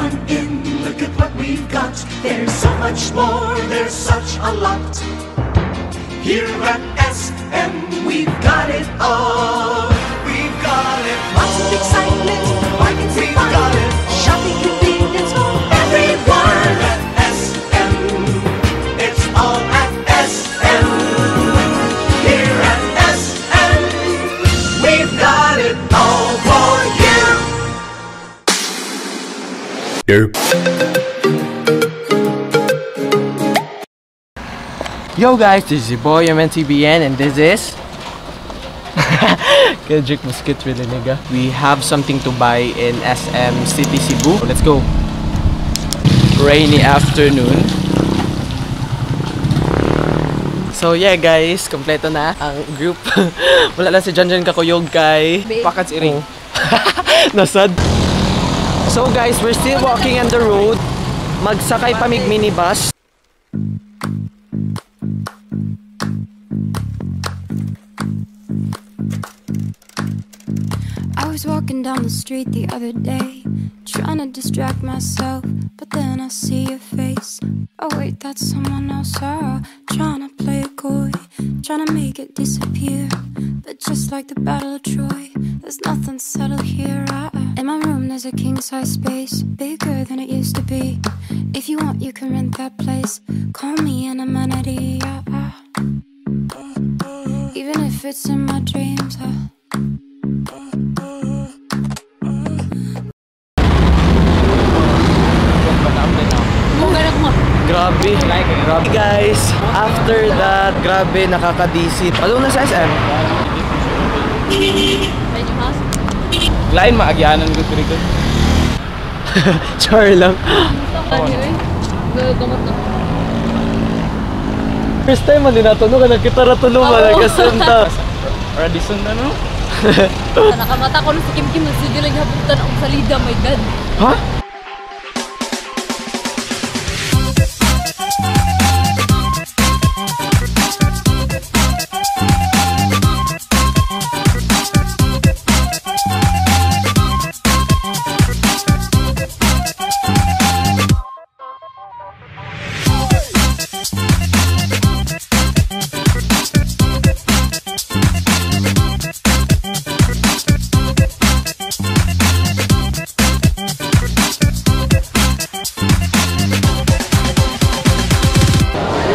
on in, look at what we've got. There's so much more, there's such a lot. Here at SM, we've got it all. We've got it all. Lots of excitement, bargains and fun. Got it. Shopping convenience for everyone. At SM, it's all at SM. Here at SM, we've got it all for you. Derp. Yo guys, this is your boy MNTBN and this is Kendrick Musquit really nigga. We have something to buy in SM City Cebu. Let's go. Rainy afternoon. So yeah guys, kompleto na ang group. Wala lang si John John kakuyog kay Pakats iring. Oh. Nasad. So guys, we're still walking on the road. Magsakay pa mig minibus. I was walking down the street the other day, trying to distract myself, but then I see your face. Oh wait, that's someone else. Oh, trying to play it coy, trying to make it disappear. But just like the Battle of Troy, there's nothing settled here. In my room there's a king-size space, bigger than it used to be. If you want, you can rent that place. Call me an amenity. Even if it's in my dreams. Grabe. Grabe guys. After that, grabe, nakaka-DC. Ano na sa SM? Lain maagyanan ko diri ko. Char lang. First time man din nato no, kanang kita ra tulo man nagkasim ta. Radisson na no? Nakamata ko si Kim Kim sige lang habutan og salida, my God. Ha?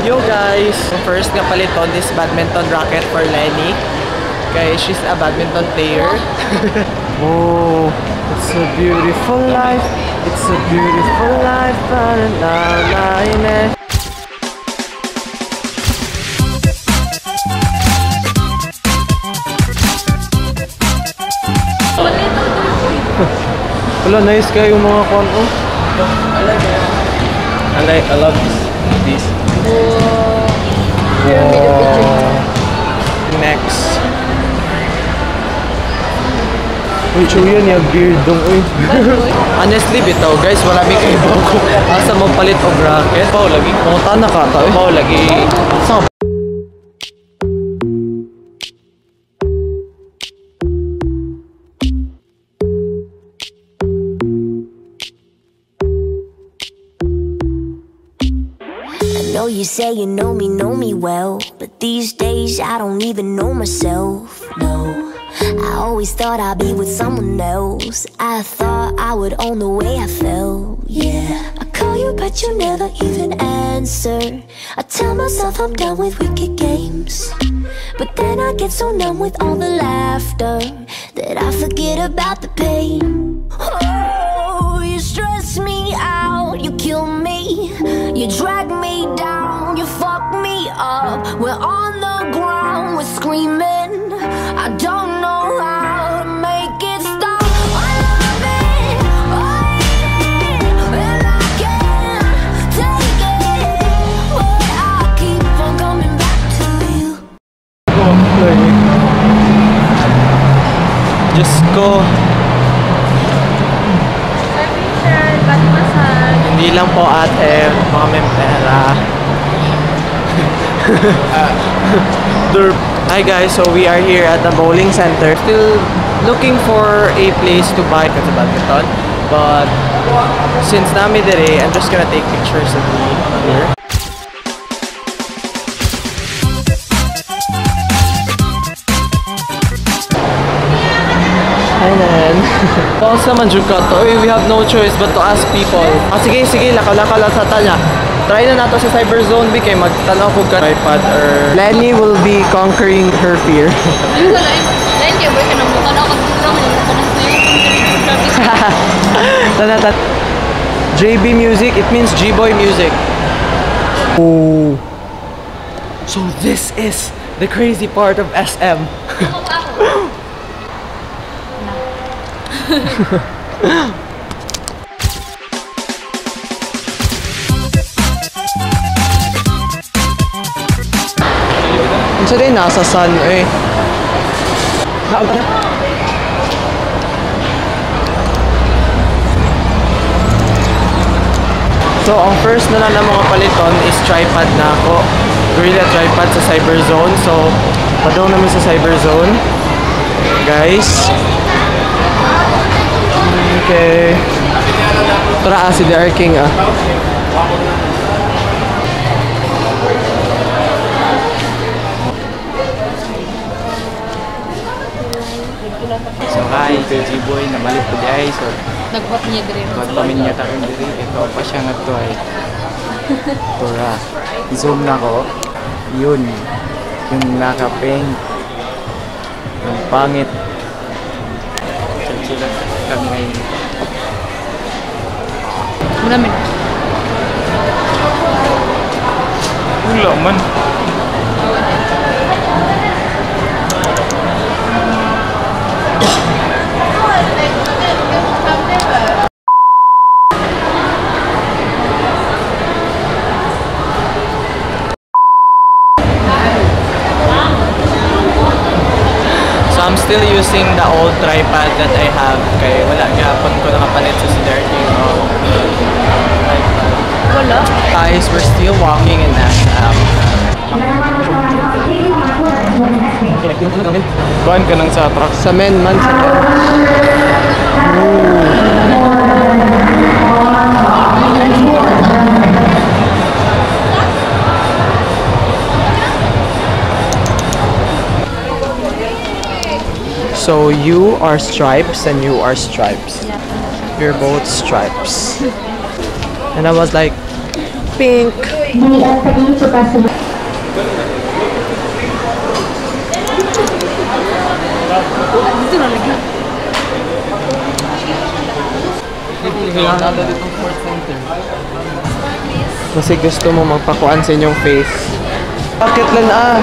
Yo guys! First nga paliton this badminton racket for Lenny. Kay she's a badminton player. Oh, it's a beautiful life. It's a beautiful life. Wala, nice kayo mga kwan. Oh. I like it. I love this. Oh, Pyramid of Egypt. Next. Uy, chuya niya beard dong, uy. Honestly, bitaw guys, wala mi kay ko. Asa mo palit og racket? Pao lagi. Pangutan na ka ta, uy. Pao lagi. Sa know you say you know me well, but these days I don't even know myself, no. I always thought I'd be with someone else. I thought I would own the way I felt, yeah. I call you but you never even answer. I tell myself I'm done with wicked games, but then I get so numb with all the laughter that I forget about the pain. Oh, you stress me out, you kill me, you drag me down, you fuck me up. We're on the ground, we're screaming. I don't know how to make it stop. I love it, I hate it, and I can't take it, but I keep on coming back to you. Diyos ko. Body massage. Hindi lang po ate, mga may pera. Derp. Hi guys, so we are here at the bowling center. Still looking for a place to buy kasi badminton. But since nami dire, I'm just gonna take pictures of me here. Hi, Nan. Pause naman jud ka to. We have no choice but to ask people. Ah, sige, sige, lakaw-lakaw lang sa tanya. Try na nato sa Cyber Zone, B, kay magtanaw ko ka tripod or... Lenny will be conquering her fear. Lain kayo, boy, ka nang mukha na ako. Tana, tana. JB Music, it means G-Boy Music. Oh. So this is the crazy part of SM. Unsa din nasa sun eh. So ang first na lang na mga paliton is tripod na ako. Gorilla tripod sa Cyber Zone. So padong namin sa Cyber Zone. Guys. Okay. Tara si DR King ah. So hi, G-Boy, namalit ko di ay. So nagwat niya diri. Nagwat pa min niya karon diri. Ikaw pa siya nga to ay. Tura. Zoom na ko. Yun. Yung naka-pink. Yung pangit. Chill-chill kami ngayon. Muna min. Wala man. So I'm still using the old tripod that I have kay wala gyapon ko nakapalit sa DR King tripod. Wala. Guys, we're still walking in SM. Kuan ka nang sa truck. Sa men man sa men. So you are stripes and you are stripes. Yeah. You're both stripes. And I was like, pink. Kasi gusto mo magpakuan sa inyong face. Bakit lang ah?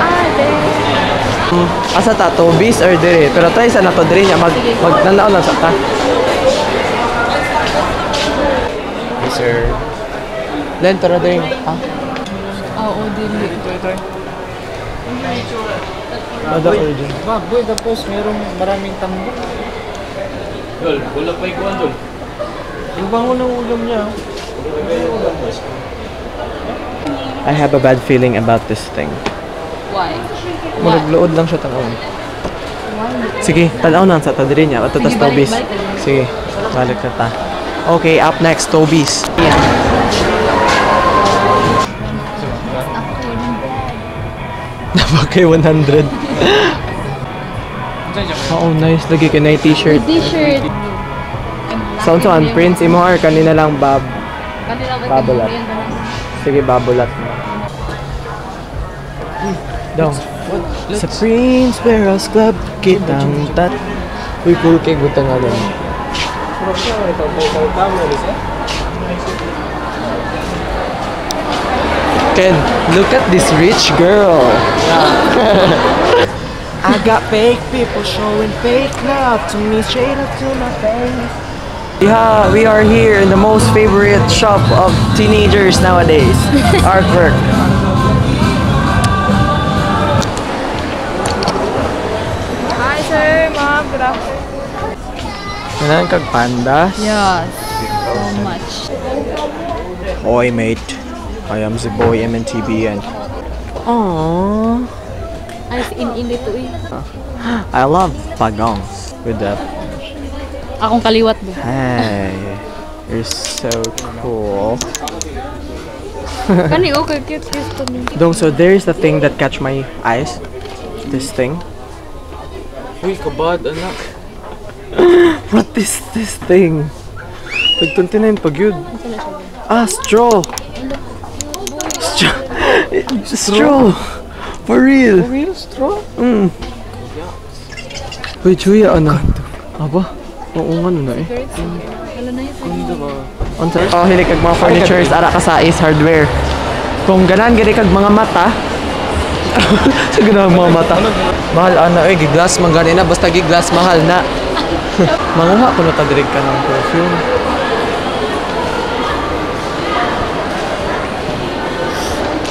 Asa ta, Toby's or dire? Pero try sa nato dire niya mag nanao lang sa ta. Yes, sir. Len, tara dire. Ah. Oo, dili. Ito. Mother origin. Baboy, tapos merong maraming tambak. Dol, wala pa ikuan dol. Yung bango ng ulam niya. I have a bad feeling about this thing. Why? Murag-load lang siya tanaw. Sige, tanaw na sa tadiri niya. Ato tas Toby's. Sige, balik na ta. Okay, up next, Toby's. Yeah. Napakay 100. Oh, nice. Lagi ka na t-shirt. T-shirt. Sound so, Prince, imo or kanina lang bab. Babulat. Sige, babulat mo. Dong. Sa Prince Warehouse Club, kitang tat. Uy, cool kay gusto nga din. Ken, look at this rich girl. I got fake people showing fake love to me, straight up to my face. Yeah, we are here in the most favorite shop of teenagers nowadays, Artwork. Hi sir, ma'am, good afternoon. Kailangan kag pandas? Yes, so much. Oi mate, I am the boy MNTB and... Aww. Ay, in-in dito eh. I love pagong with that. Akong kaliwat ba? Hey. You're so cool. Kani, okay, cute cute to me. Dong, so there's the thing that catch my eyes. This thing. Uy, kabad, anak. What is this thing? Tag 29 pag yun. Ah, straw! Straw! Straw! For real! For real, straw? Uy, Chuya, ano? Aba? Oo nga, ano na eh. Unsa? Oh, hilig kag mga furnitures, ara ka sa Ace Hardware. Kung ganan gani kag mga mata, sa ganahan mga mata. Mahal ana eh, giglass man gani na basta giglass mahal na. Manguha kuno ta diri ka ng perfume.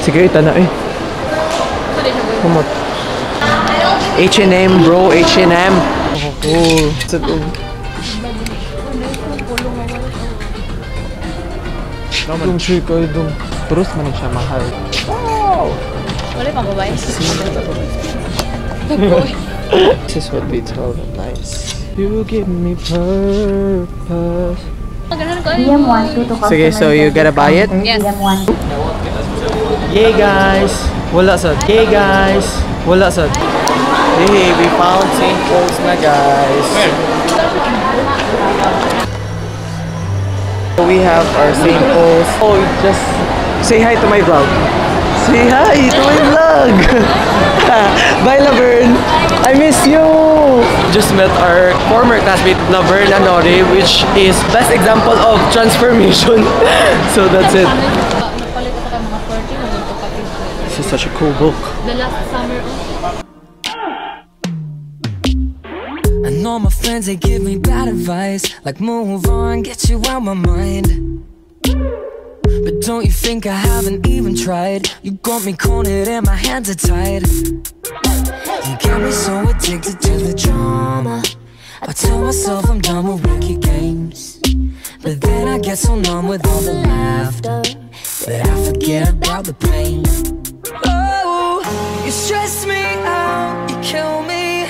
Sige, ita na eh. Kumot. H&M bro, H&M. Oh, cool. Dong, sure ko dong. Terus man siya mahal. Wow! Wala pang babae. This is what we tell them. Nice. You give me purpose. Sige, so you gotta buy it? Yes. Yay guys! Wala sa. Yay guys! Wala sa. Hey, we found St. Paul's na guys. We have our St. Paul's. Oh, just say hi to my vlog. Say hi to my vlog. Bye, Laverne. I miss you. Just met our former classmate Laverne Anore, which is best example of transformation. So that's it. This is such a cool book. The last summer. I know my friends, they give me bad advice, like move on, get you out my mind. But don't you think I haven't even tried? You got me cornered and my hands are tied. You got me so addicted to the drama. I tell myself I'm done with wicked games, but then I get so numb with all the laughter that I forget about the pain. Oh, you stress me out, you kill me,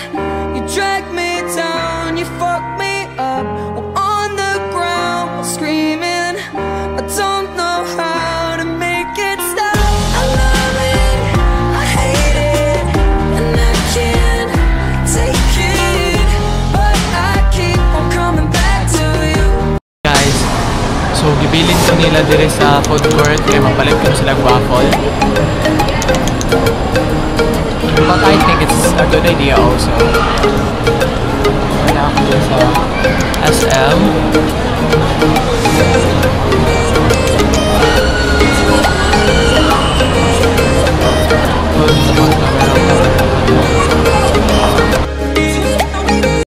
you drag me down, you fuck me up. I'm on the ground, screaming. I don't know how to make it stop. I love it, I hate it, and I can't take it, but I keep on coming back to you. Guys, so gibilin ko nila dire sa food court kay mapalit ko sila waffle. But I think it's a good idea also. Wala ako dun sa SM.